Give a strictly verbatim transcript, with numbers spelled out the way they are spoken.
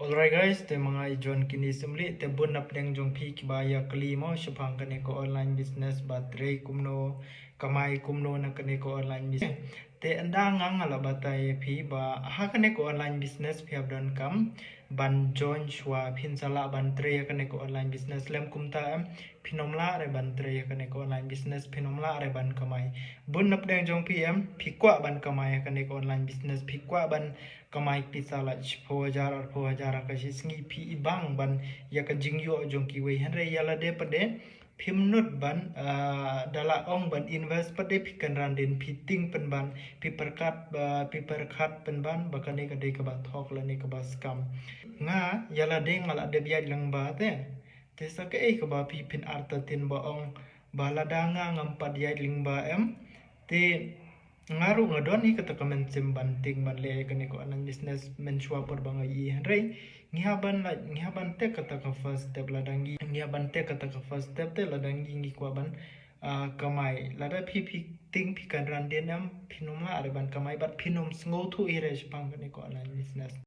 Alright guys, te ma nga i John Kini Sumli, te bun napdeng jong phi kiba ïa kylli mo shaphang kane ka online business ba trei kumno, kamai kumno na kane ka online business. Te ynda nga nga la batai ïa phi ba ha kane ka online business phi hap donkam ban join shuwa phin sa lah ban trei ha kane ka online business, lem kumta em, phin ym lah re ban trei ha kane ka online business, phin ym lah re ban kamai. Bun napdeng jong phi em, phi kwah ban kamai ha kane ka online business, phi kwah ban kamai pisa la shiphew hajar, arphew hajar ha ka shi sngi, phi i bang ban ïa ka jingïoh jong kiwei, hynrei ïa lade pat de phim nud ban, ah, da la ong ban invest pat de phi kynran dien, phi tieng pynban, phi pyrkhat ba, phi pyrkhat pynban ba kane ka dei kaba thok lane kaba scam. Nga ïa lade nga la dep ïaid lyngba te. Te sa kaei kaba phi phin artatien ba ong ba lada nga ngam pat ïaid lyngba em? Te nga ruh nga don hi kata ka mynsiem ban tieng ban leh ïa kane ka online business mynshuwa por ba nga ïohi, hynrei ngi hap ban, like, ngi hap ban take kata ka first step. Lada ngi, ngi hap ban take kata ka first step te lada ngi, ngi kwah ban, ah, kamai. Lada phi, phi tieng phi kynran dien em, phin ym lah re ban kamai bad phin ym sngewthuh hi re shaphang kane ka online business.